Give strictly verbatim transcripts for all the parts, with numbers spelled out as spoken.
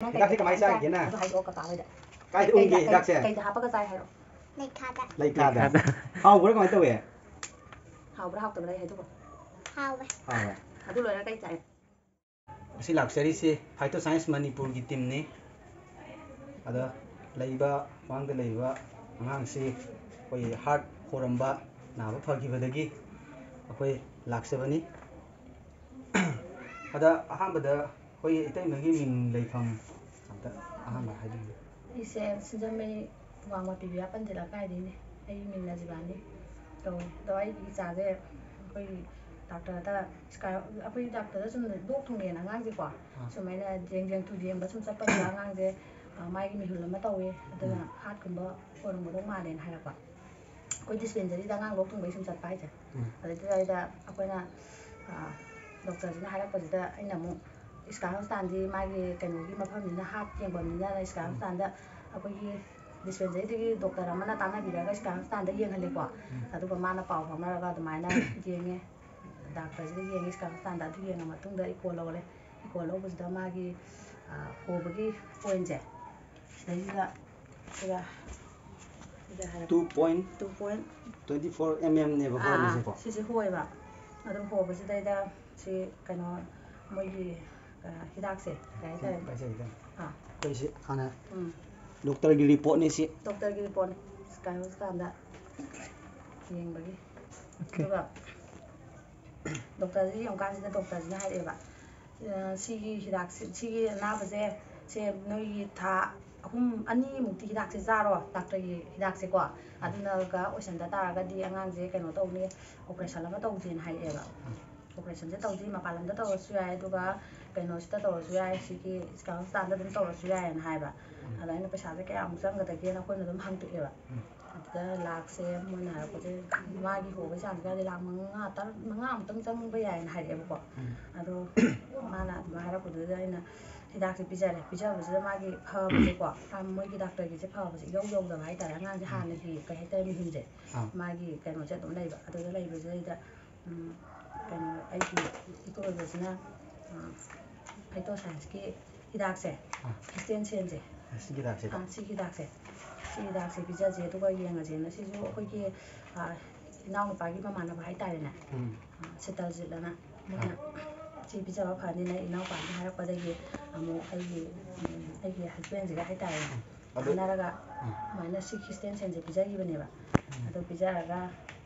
ꯍꯤꯗꯥꯛꯁꯦ ꯀꯃꯥꯏꯅ ꯆꯥꯒꯦ ꯅꯪ? ꯑꯗꯨ ꯍꯥꯏꯗꯣꯛꯑꯣ ꯀꯀꯥ ꯍꯣꯏꯗ꯫ ꯀꯥꯏꯗ ꯀꯩꯗ-, ꯎꯪꯒꯦ ꯀꯩ-, ꯍꯤꯗꯥꯛꯁꯦ? ꯀꯩꯗ ꯍꯥꯞꯄꯒ ꯆꯥꯏ ꯍꯥꯏꯔꯣ? ꯂꯩꯈꯥꯗ꯫ ꯂꯩꯈꯥꯗ꯫ ꯂꯩꯈꯥꯗ꯫ ꯍꯥꯎꯕ꯭ꯔꯥ ꯀꯃꯥꯏꯅ ꯇꯧꯋꯦ? ꯍꯥꯎꯕ꯭ꯔꯥ ꯍꯥꯎꯇꯕ꯭ꯔꯥ ꯑꯩ ꯍꯥꯏꯗꯣꯛꯈ꯭ꯔꯣ꯫ ꯍꯥꯎꯋꯦ꯫ ꯍꯥꯎꯋꯦ꯫ ꯑꯗꯨ ꯂꯣꯏꯔꯒ ꯀꯩ ꯆꯥꯏ? ꯉꯁꯤ ꯂꯥꯛꯆꯔꯤꯁꯤ Phyto Science ꯃꯅꯤꯄꯨꯔꯒꯤ teamꯅꯤ꯫ ꯑꯗ ꯂꯩꯕ, ꯃꯥꯡꯗ ꯂꯩꯕ ꯑꯉꯥꯡꯁꯤ ꯑꯩꯈꯣꯏ heart ꯍꯣꯔꯝꯕ ꯅꯥꯕ ꯐꯈꯤꯕꯗꯒꯤ ꯑꯩꯈꯣꯏ ꯂꯥꯛꯆꯕꯅꯤ꯫ ꯑꯗ ꯑꯍꯥꯟꯕꯗ ꯑꯩꯈꯣꯏ ꯏꯇꯩꯃꯒꯤ ꯃꯤꯡ ꯂꯩꯐꯝ ꯑꯝꯇ ꯑꯍꯥꯟꯕ ꯍꯥꯏꯕꯤꯌꯨ꯫ ꯑꯩꯁꯦ ꯁꯤꯡꯖꯃꯩ ꯋꯥꯡꯃ ꯄꯤꯕꯤ ꯄꯟꯊꯤꯂꯀꯥꯏꯗꯩꯅꯦ꯫ ꯑꯩꯒꯤ ꯃꯤꯡ ꯅꯖꯤꯕꯥꯅꯤ ꯀꯧꯏ꯫ ꯑꯗꯣ ꯑꯩꯒꯤ ꯏꯆꯥꯁꯦ ꯑꯩꯈꯣꯏꯒꯤ ꯗꯥꯛꯇꯔꯗ ꯁ꯭ꯀꯥꯏ-, ꯑꯩꯈꯣꯏꯒꯤ ꯗꯥꯛꯇꯔꯗ ꯁꯨꯝ ꯂꯣꯛ ꯊꯨꯡꯉꯦꯅ ꯑꯉꯥꯡꯁꯦꯀꯣ, ꯑꯥ꯫ ꯁꯨꯃꯥꯏꯅ ꯌꯦꯡ ꯌꯦꯡ ꯊꯨꯗꯦꯡꯕ ꯁꯨꯝ ꯆꯠꯄꯗꯨꯗ ꯑꯉꯥꯡꯁꯦ, ꯑ, ꯃꯥꯒꯤ ꯃꯤꯍꯨꯜ ꯑꯃ ꯇꯧꯋꯦ, ꯑꯗꯨꯅ ꯎꯝ꯫ Heartꯀꯨꯝꯕ ꯑꯣꯏꯔꯝꯒꯗꯧ ꯃꯥꯜꯂꯦꯅ ꯍꯥꯏꯔꯛꯄ꯫ ꯑꯩꯈꯣꯏ dispensaryꯗ ꯑꯉꯥꯡ ꯂꯣꯛ ꯊꯨꯡꯕꯒꯤ ꯁꯨꯝ ꯆꯠꯄ ꯍꯥꯏꯁꯦ꯫ ꯎꯝ꯫ ꯑꯗꯨꯗꯩꯗꯨꯗ ꯑꯩꯈꯣꯏꯅ, ꯑ, ꯗꯣꯛꯇꯔꯁꯤꯅ ꯍꯥꯏꯔꯛꯄꯁꯤꯗ ꯑꯩꯅ ꯑꯃꯨꯛ ꯏꯁꯀꯥꯏ ꯍꯣꯁꯄꯤꯇꯥꯜꯗꯤ ꯃꯥꯒꯤ ꯀꯩꯅꯣꯒꯤ ꯃꯐꯝꯅꯤꯅ, heart ꯌꯦꯡꯐꯝꯅꯤꯅ ꯏꯁꯀꯥꯏ ꯎꯝ꯫ Hospitalꯗ ꯑꯩꯈꯣꯏꯒꯤ dispensaryꯗꯒꯤ ꯗꯣꯛꯇꯔ ꯑꯃꯅ ꯇꯥꯟꯅꯕꯤꯔꯒ ꯏꯁꯀꯥꯏ ꯍꯣꯁꯄꯤꯇꯥꯜꯗ ꯌꯦꯡꯍꯜꯂꯦꯀꯣ꯫ ꯎꯝ꯫ ꯑꯗꯨꯒ ꯃꯥꯅ ꯄꯥꯎ ꯐꯥꯎꯅꯔꯒ ꯑꯗꯨꯃꯥꯏꯅ ꯌꯦꯡꯉꯦ꯫ ꯗꯥꯛꯇꯔꯁꯤꯗ ꯌꯦꯡꯉꯦ ꯏꯁꯀꯥꯏ ꯍꯣꯁꯄꯤꯇꯥꯜꯗ꯫ ꯑꯗꯨ ꯌꯦꯡꯉ ꯃꯇꯨꯡꯗ echo ꯂꯧꯔꯦ꯫ Echo ꯂꯧꯕꯁꯤꯗ ꯃꯥꯒꯤ, ꯑ, ꯍꯣꯕꯒꯤ pointꯁꯦ ꯁꯤꯗꯩꯁꯤꯗ ꯁꯤꯗ, ꯁꯤꯗ ꯍꯥꯏꯔꯛ-, two point two point twenty four mmꯅꯦꯕ ꯑꯥ, ꯑꯥ, ꯍꯣꯔꯤꯁꯦꯀꯣ꯫ ꯁꯤꯁꯦ ꯍꯣꯏꯕ꯫ ꯑꯗꯨꯝ ꯍꯣꯕꯁꯤꯗꯩꯗ ꯁꯤ ꯀꯩꯅꯣ ꯃꯣꯏꯒꯤ, ꯑ, ꯍꯤꯗꯥꯛꯁꯦ ꯀꯩ ꯍꯥꯏꯇꯥꯔꯦ? ꯄꯥꯏꯖꯒꯦ꯫ ꯑꯥ꯫ ꯑꯩꯈꯣꯏꯁꯤ ꯍꯥꯟꯅ ꯎꯝ꯫ Doctorꯒꯤ reportꯅꯤ ꯁꯤ꯫ Doctorꯒꯤ reportꯅꯤ꯫ ꯏꯁꯀꯥꯏ ꯍꯣꯁꯄꯤꯇꯥꯜꯗ ꯌꯦꯡꯕꯒꯤ꯫ ꯑꯗꯨꯒ ꯗꯣꯛꯇꯔꯁꯤ ꯌꯦꯡꯉꯨꯀꯥꯟꯁꯤꯗ ꯗꯣꯛꯇꯔꯁꯤꯅ ꯍꯥꯏꯔꯛꯑꯦꯕ, "ꯑ, ꯁꯤꯒꯤ ꯍꯤꯗꯥꯛꯁꯤ, ꯁꯤꯒꯤ ꯑꯅꯥꯕꯁꯦ, ꯁꯦ ꯅꯣꯏꯒꯤ ꯊꯥ ꯑꯍꯨꯝ, ꯑꯅꯤꯃꯨꯛꯇꯤ ꯍꯤꯗꯥꯛꯁꯦ ꯆꯥꯔꯣ, ꯗꯥꯛꯇꯔꯒꯤ ꯍꯤꯗꯥꯛꯁꯦꯀꯣ꯫ ꯑꯗꯨꯅꯒ ꯑꯣꯏꯁꯟꯗ ꯇꯥꯔꯒꯗꯤ ꯑꯉꯥꯡꯁꯦ ꯀꯩꯅꯣ ꯇꯧꯅꯤ, operation ꯑꯃ ꯇꯧꯁꯦꯅ" ꯍꯥꯏꯔꯛꯑꯦꯕ꯫ Operationꯁꯦ ꯇꯧꯁꯤ, ꯃꯄꯥꯟ ꯂꯝꯗ ꯇꯧꯔꯁꯨ ꯌꯥꯏ, ꯑꯗꯨꯒ ꯀꯩꯅꯣꯁꯤꯗ ꯇꯧꯔꯁꯨ ꯌꯥꯏ, ꯁꯤꯒꯤ ꯏꯁꯀꯥꯏ ꯍꯣꯁꯄꯤꯇꯥꯜꯗ ꯑꯗꯨꯝ ꯇꯧꯔꯁꯨ ꯌꯥꯏꯌꯦꯅ ꯍꯥꯏꯕ꯫ ꯎꯝ꯫ ꯑꯗ ꯑꯩꯅ ꯄꯩꯁꯥꯁꯦ ꯀꯌꯥꯃꯨꯛ ꯆꯪꯒꯗꯒꯦꯅ ꯑꯩꯈꯣꯏꯅ ꯑꯗꯨꯝ ꯍꯪꯇꯣꯛꯑꯦꯕ꯫ ꯎꯝ꯫ ꯑꯗꯨꯗ ꯂꯥꯛꯁꯦ ꯃꯣꯏꯅ ꯍꯥꯏꯔꯛꯄꯁꯦ, ꯃꯥꯒꯤ ꯍꯣꯕꯒꯤ ꯆꯥꯡꯁꯦ ꯀꯌꯥꯗꯤ ꯂꯥꯛ ꯃꯉꯥ, ꯇꯔꯨꯛ, ꯃꯉꯥꯃꯨꯛꯇꯪ ꯆꯪꯕ ꯌꯥꯏꯌꯦꯅ ꯍꯥꯏꯔꯛꯑꯦꯕꯀꯣ꯫ ꯎꯝ꯫ ꯑꯗꯣ ꯃꯥꯅ ꯑꯗꯨꯃꯥꯏꯅ ꯍꯥꯏꯔꯛꯄꯗꯨꯗ ꯑꯩꯅ ꯍꯤꯗꯥꯛꯁꯦ ꯄꯤꯖꯔꯦ꯫ ꯄꯤꯖꯕꯁꯤꯗ ꯃꯥꯒꯤ ꯐꯕꯁꯦꯀꯣ, ꯑ, ꯃꯣꯏꯒꯤ ꯗꯥꯛꯇꯔꯒꯤꯁꯦ ꯐꯕꯁꯦ ꯏꯌꯧ ꯌꯧꯗꯕ ꯍꯥꯏꯇꯥꯔꯦ꯫ ꯑꯉꯥꯡꯁꯦ ꯎꯝ꯫ ꯍꯥꯟꯅꯒꯤ ꯀꯩ ꯍꯥꯏꯇꯥꯔꯦ, ꯃꯤꯍꯨꯜꯁꯦ, ꯑꯥ꯫ ꯃꯥꯒꯤ ꯀꯩꯅꯣꯁꯦ ꯑꯗꯨꯝ ꯂꯩꯕ꯫ ꯑꯗꯨꯗ ꯂꯩꯕꯁꯤꯗꯩꯗ ꯎꯝ, ꯀꯩꯅꯣ, ꯑꯩꯒꯤ ꯏꯄꯨꯔꯣꯏꯕꯁꯤꯅ, ꯑ, Phyto Scienceꯀꯤ ꯍꯤꯗꯥꯛꯁꯦ, ꯑꯥ꯫ ꯈ꯭ꯔꯤꯁꯇꯦꯟ ꯁꯦꯟꯁꯦ꯫ ꯑꯥ, ꯁꯤꯒꯤ ꯍꯤꯗꯥꯛꯁꯦ꯫ ꯑꯥ, ꯁꯤꯒꯤ ꯍꯤꯗꯥꯛꯁꯦ꯫ ꯁꯤꯒꯤ ꯍꯤꯗꯥꯛꯁꯦ ꯄꯤꯖꯁꯦ, ꯑꯗꯨꯒ ꯌꯦꯡꯉꯁꯦꯅ꯫ ꯁꯤꯁꯨ ꯑꯩꯈꯣꯏꯒꯤ, ꯑꯥ, ꯏꯅꯥꯎꯅꯨꯄꯥꯒꯤ ꯃꯃꯥꯟꯅꯕ ꯍꯥꯏꯇꯥꯔꯦꯅꯦ꯫ ꯎꯝ꯫ ꯑꯥ, ꯁꯤꯇꯜꯖꯤꯠ ꯑꯅ꯫ ꯃꯣꯏꯅ ꯑꯥ꯫ ꯁꯤ ꯄꯤꯖꯕ ꯐꯅꯤꯅ ꯏꯅꯥꯎꯄꯥꯅ ꯍꯥꯏꯔꯛꯄꯗꯒꯤ ꯑꯃꯨꯛ ꯑꯩꯒꯤ, ꯎꯝ, ꯑꯩꯒꯤ ꯍꯁꯕꯦꯟꯁꯤꯒ ꯍꯥꯏꯇꯥꯔꯦꯅꯦ꯫ ꯎꯝ꯫ ꯑꯗꯨ ꯇꯥꯟꯅꯔꯒ ꯎꯝ꯫ ꯑꯗꯨꯃꯥꯏꯅ ꯁꯤ ꯈ꯭ꯔꯤꯁꯇꯦꯟ ꯁꯦꯟꯁꯦ ꯄꯤꯖꯈꯤꯕꯅꯦꯕ꯫ ꯎꯝ꯫ ꯑꯗꯨ ꯄꯤꯖꯔꯒ,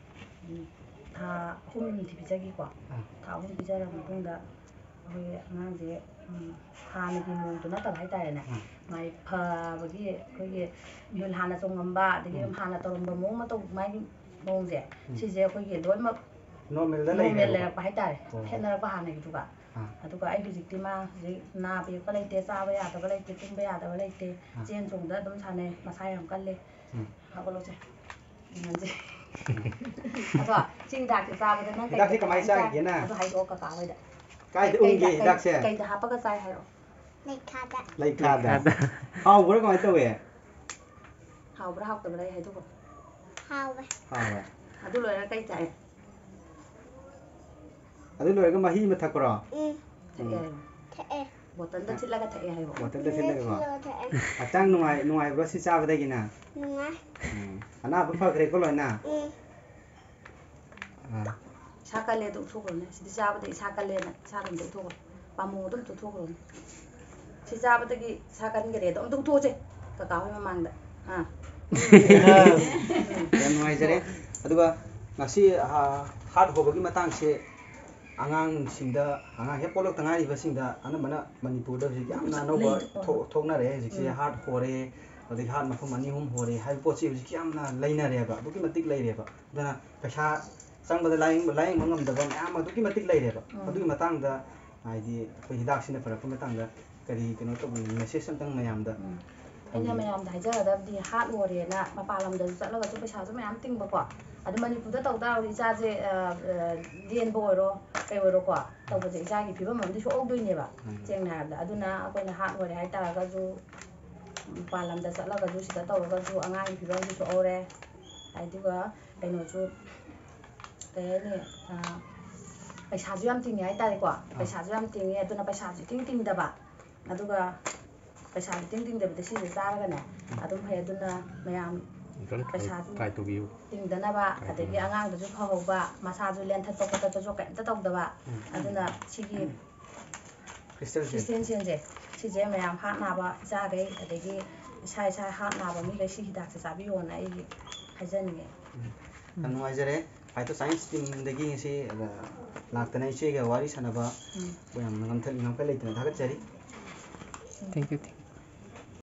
ꯎꯝ, ꯊꯥ ꯑꯍꯨꯝꯗꯤ ꯄꯤꯖꯈꯤꯀꯣ꯫ ꯎꯝ꯫ ꯊꯥ ꯑꯍꯨꯝ ꯄꯤꯖꯔꯕ ꯃꯇꯨꯡꯗ ꯑꯩꯈꯣꯏꯒꯤ ꯑꯉꯥꯡꯁꯦ, ꯎꯝ, ꯍꯥꯟꯅꯒꯤ ꯃꯑꯣꯡꯗꯣ ꯅꯠꯇꯕ ꯍꯥꯏꯇꯥꯔꯦꯅꯦ꯫ ꯎꯝ꯫ ꯃꯥꯏ ꯐꯕꯒꯤ ꯑꯩꯈꯣꯏꯒꯤ ꯃꯤꯍꯨꯜ ꯍꯥꯟꯅ ꯆꯣꯡꯉꯝꯕ, ꯑꯗꯒꯤ ꯎꯝ꯫ ꯍꯥꯟꯅ ꯇꯧꯔꯝꯕ ꯃꯑꯣꯡ ꯃꯇꯧ, ꯃꯥꯒꯤ ꯃꯑꯣꯡꯁꯦ, ꯎꯝ꯫ ꯁꯤꯁꯦ ꯑꯩꯈꯣꯏꯒꯤ ꯂꯣꯏꯅꯃꯛ ꯅꯣꯔꯃꯦꯜꯗ ꯅꯣꯔꯃꯦꯜ ꯂꯩꯈ꯭ꯔꯦꯕꯀꯣ? ꯂꯩꯔꯛꯄ ꯍꯥꯏꯇꯥꯔꯦ꯫ ꯑꯣ꯫ ꯈꯦꯠꯅꯔꯛꯄ ꯍꯥꯟꯅꯒꯤꯗꯨꯒ꯫ ꯑꯥ꯫ ꯑꯗꯨꯒ ꯑꯩ ꯍꯧꯖꯤꯛꯇꯤ ꯃꯥ ꯍꯧꯖꯤꯛ ꯅꯥꯕ ꯌꯦꯛꯄ ꯂꯩꯇꯦ, ꯆꯥꯕ ꯌꯥꯗꯕ ꯂꯩꯇꯦ, ꯑꯥ꯫ ꯆꯦꯟ ꯆꯣꯡꯗ ꯑꯗꯨꯝ ꯁꯥꯟꯅꯩ, ꯃꯁꯥ ꯌꯥꯝ ꯀꯜꯂꯤ꯫ ꯎꯝ꯫ ꯍꯧꯒꯠꯂꯣꯁꯦ꯫ ꯌꯦꯡꯍꯟꯁꯦ꯫ ꯑꯗꯣ ꯁꯤ ꯍꯤꯗꯥꯛꯁꯦ ꯆꯥꯕꯗ ꯅꯪ ꯍꯤꯗꯥꯛꯁꯦ ꯀꯩꯗ ꯀꯃꯥꯏꯅ ꯀꯃꯥꯏꯅ ꯆꯥꯏ? ꯆꯥꯒꯦꯅ? ꯑꯗꯣ ꯍꯥꯏꯗꯣꯛꯑꯣ ꯀꯀꯥ ꯍꯣꯏꯗ꯫ ꯀꯥꯏꯗ ꯀꯩꯗ, ꯎꯪꯒꯦ ꯀꯩ-, ꯍꯤꯗꯥꯛꯁꯦ? ꯀꯩꯗ ꯍꯥꯞꯄꯒ ꯆꯥꯏ ꯍꯥꯏꯔꯣ? ꯂꯩꯈꯥꯗ꯫ ꯂꯩꯈꯥꯗ꯫ ꯂꯩꯈꯥꯗ꯫ ꯍꯥꯎꯕ꯭ꯔꯥ ꯀꯃꯥꯏꯅ ꯇꯧꯋꯦ? ꯍꯥꯎꯕ꯭ꯔꯥ ꯍꯥꯎꯇꯕ꯭ꯔꯥ ꯑꯩ ꯍꯥꯏꯗꯣꯛꯈꯣ꯫ ꯍꯥꯎꯋꯦ꯫ ꯍꯥꯎꯋꯦ꯫ ꯑꯗꯨ ꯂꯣꯏꯔꯒ ꯀꯩ ꯆꯥꯏ? ꯑꯗꯨ ꯂꯣꯏꯔꯒ ꯃꯍꯤ ꯑꯃ ꯊꯛꯄ꯭ꯔꯣ? ꯎꯝ꯫ ꯊꯛꯑꯦ ꯎꯝ꯫ ꯍꯥꯏꯌꯣ꯫ ꯊꯛꯑꯦ꯫ ꯕꯣꯇꯜꯗ ꯊꯤꯠꯂꯒ ꯊꯛꯑꯦ ꯍꯥꯏꯌꯣ꯫ ꯕꯣꯇꯜꯗ ꯊꯤꯠꯂꯒꯀꯣ? ꯊꯤꯠꯂꯒ ꯊꯛꯑꯦ꯫ ꯍꯛꯆꯥꯡ ꯅꯨꯡꯉꯥꯏ-, ꯅꯨꯡꯉꯥꯏꯕ꯭ꯔꯣ ꯁꯤ ꯆꯥꯕꯗꯒꯤꯅ? ꯅꯨꯡꯉꯥꯏ꯫ ꯎꯝ꯫ ꯑꯅꯥꯕ ꯐꯈ꯭ꯔꯦꯀꯣ ꯂꯣꯏꯅ? ꯎꯝ꯫ ꯑꯥ꯫ ꯏꯁꯥ ꯀꯜꯂꯦ ꯑꯗꯨ ꯎꯠꯊꯣꯛꯈ꯭ꯔꯣꯅꯦ꯫ ꯁꯤꯗꯤ ꯆꯥꯕꯗ ꯏꯁꯥ ꯀꯜꯂꯦꯅ ꯏꯁꯥꯗ ꯑꯝꯇ ꯎꯠꯊꯣꯛꯈ꯭ꯔꯣ꯫ ꯄꯥꯝꯃꯣꯗ ꯑꯝꯇ ꯎꯠꯊꯣꯛꯈ꯭ꯔꯣꯅꯦ꯫ ꯁꯤ ꯆꯥꯕꯗꯒꯤ ꯏꯁꯥ ꯀꯟꯈꯔꯦꯗꯣ ꯑꯝꯇ ꯎꯠꯊꯣꯛꯑꯁꯦ ꯀꯀꯥ ꯍꯣꯏ ꯃꯃꯥꯡꯗ꯫ ꯑꯥ꯫ ꯌꯥꯝ ꯅꯨꯡꯉꯥꯏꯖꯔꯦ꯫ ꯑꯗꯨꯒ ꯉꯁꯤ, ꯑꯥ, ꯍꯥꯔꯠ ꯍꯣꯕꯒꯤ ꯃꯇꯥꯡꯁꯦ ꯑꯉꯥꯡꯁꯤꯡꯗ, ꯑꯉꯥꯡ ꯍꯦꯛ ꯄꯣꯛꯂꯛꯇ ꯉꯥꯏꯔꯤꯕꯁꯤꯡꯗ ꯑꯅꯝꯕꯅ ꯃꯅꯤꯄꯨꯔꯗ ꯍꯧꯖꯤꯛ ꯌꯥꯝꯅ ꯑꯅꯧꯕ ꯂꯩ꯫ ꯊꯣꯛ-, ꯊꯣꯛꯅꯔꯦ ꯍꯧꯖꯤꯛꯁꯦ꯫ ꯎꯝ꯫ ꯍꯥꯔꯠ ꯍꯣꯔꯦ, ꯑꯗꯒꯤ ꯍꯥꯔꯠ ꯃꯐꯝ ꯑꯅꯤ ꯑꯍꯨꯝ ꯍꯣꯔꯦ ꯍꯥꯏꯕ ꯄꯣꯠꯁꯤ ꯍꯧꯖꯤꯛ ꯌꯥꯝꯅ ꯂꯩꯅꯔꯦꯕ, ꯑꯗꯨꯛꯀꯤ ꯃꯇꯤꯛ ꯂꯩꯔꯦꯕ꯫ ꯑꯗꯨꯅ ꯄꯩꯁꯥ ꯆꯪꯕꯗ ꯂꯥꯌꯦꯡꯕ, ꯂꯥꯌꯦꯡꯕ ꯉꯝꯗꯕ ꯃꯌꯥꯝ ꯑꯗꯨꯛꯀꯤ ꯃꯇꯤꯛ ꯂꯩꯔꯦꯕ꯫ ꯎꯝ꯫ ꯑꯗꯨꯒꯤ ꯃꯇꯥꯡꯗ, ꯍꯥꯏꯗꯤ, ꯑꯩꯈꯣꯏ ꯍꯤꯗꯥꯛꯁꯤꯅ ꯐꯔꯛꯄ ꯃꯇꯥꯡꯗ ꯀꯔꯤ ꯀꯩꯅꯣ ꯇꯧꯕ, ꯃꯦꯁꯦꯖ ꯑꯝꯇꯪ ꯃꯌꯥꯝꯗ ꯎꯝ꯫ ꯑꯩꯅ ꯊꯝꯕꯤꯌꯨ꯫ ꯃꯌꯥꯝꯗ ꯍꯥꯏꯖꯒꯗꯕꯗꯤ ꯍꯥꯔꯠ ꯍꯣꯔꯦꯅ ꯃꯄꯥꯟ ꯂꯝꯗꯁꯨ ꯆꯠꯂꯒꯁꯨ ꯄꯩꯁꯥꯁꯨ ꯃꯌꯥꯝ ꯇꯤꯡꯕꯀꯣ꯫ ꯑꯗꯨ ꯃꯅꯤꯄꯨꯔꯗ ꯇꯧ ꯇꯥꯔꯒꯗꯤ ꯏꯆꯥꯁꯦ, ꯑ, ꯑ, ꯂꯦꯟꯕ ꯑꯣꯏꯔꯣ, ꯀꯩ ꯑꯣꯏꯔꯣꯀꯣ, ꯇꯧꯕꯁꯦ ꯏꯆꯥꯒꯤ ꯐꯤꯕꯝ ꯑꯃꯗꯤ ꯁꯣꯛꯍꯧꯗꯣꯏꯅꯦꯕ, ꯎꯝ꯫ ꯁꯦꯡꯅ ꯍꯥꯏꯔꯕꯗ꯫ ꯑꯗꯨꯅ ꯑꯩꯈꯣꯏꯅ ꯍꯥꯔꯠ ꯍꯣꯔꯦ ꯍꯥꯏꯇꯥꯔꯒꯁꯨ, ꯃꯄꯥꯟ ꯂꯝꯗ ꯆꯠꯂꯒꯁꯨ ꯁꯤꯗ ꯇꯧꯔꯒꯁꯨ ꯑꯉꯥꯡꯒꯤ ꯐꯤꯕꯝꯁꯨ ꯁꯣꯛꯍꯧꯔꯦ꯫ ꯑꯗꯨꯒ ꯀꯩꯅꯣꯁꯨ, ꯀꯩ ꯍꯥꯏꯅꯤ, ꯑ, ꯄꯩꯁꯥꯁꯨ ꯌꯥꯝ ꯇꯤꯡꯉꯦ ꯍꯥꯏꯇꯥꯔꯦꯀꯣ꯫ ꯑꯥ꯫ ꯄꯩꯁꯥꯁꯨ ꯌꯥꯝ ꯇꯤꯡꯉꯦ, ꯑꯗꯨꯅ ꯄꯩꯁꯥꯁꯨ ꯏꯇꯤꯡ ꯇꯤꯡꯗꯕ꯫ ꯑꯗꯨꯒ ꯄꯩꯁꯥꯁꯨ ꯇꯤꯡ ꯇꯤꯡꯗꯕꯤꯗ ꯁꯤꯁꯦ ꯆꯥꯔꯒꯅꯦ ꯑꯗꯨꯝ ꯐꯩ꯫ ꯑꯗꯨꯅ ꯃꯌꯥꯝ ꯑꯝꯇꯪ try- ꯄꯩꯁꯥꯁꯨ try ꯇꯧꯕꯤꯌꯨ꯫ ꯇꯤꯡꯗꯅꯕ, ꯑꯗꯒꯤ ꯑꯉꯥꯡꯗꯁꯨ ꯐꯍꯧꯕ, ꯃꯁꯥꯁꯨ ꯂꯦꯟꯊꯠꯄ ꯈꯣꯠꯇꯠꯄꯁꯨ ꯀꯩꯝꯇ ꯇꯧꯗꯕ꯫ ꯑꯗꯨꯅ ꯁꯤꯒꯤ Crystal ꯁꯦ Crystal Senꯁꯦ, ꯁꯤꯁꯦ ꯃꯌꯥꯝ heart ꯅꯥꯕ ꯏꯆꯥꯈꯩ, ꯑꯗꯒꯤ ꯏꯁꯥ ꯏꯁꯥ heart ꯅꯥꯕ ꯃꯤꯈꯩ ꯁꯤ ꯍꯤꯗꯥꯛꯁꯦ ꯆꯥꯕꯤꯌꯣꯅ ꯑꯩ ꯍꯥꯏꯖꯅꯤꯡꯉꯦ꯫ ꯌꯥꯝ ꯅꯨꯡꯉꯥꯏꯖꯔꯦ꯫ Phytoscience teamꯗꯒꯤ ꯉꯁꯤ ꯑ, ꯂꯥꯛꯇꯅ ꯏꯆꯦꯒ ꯋꯥꯔꯤ ꯁꯥꯟꯅꯕ ꯌꯥꯝꯅ ꯉꯝꯊ- ꯉꯝꯈꯩ ꯂꯩꯇꯅ ꯊꯥꯒꯠꯆꯔꯤ꯫ Thank you, thank you.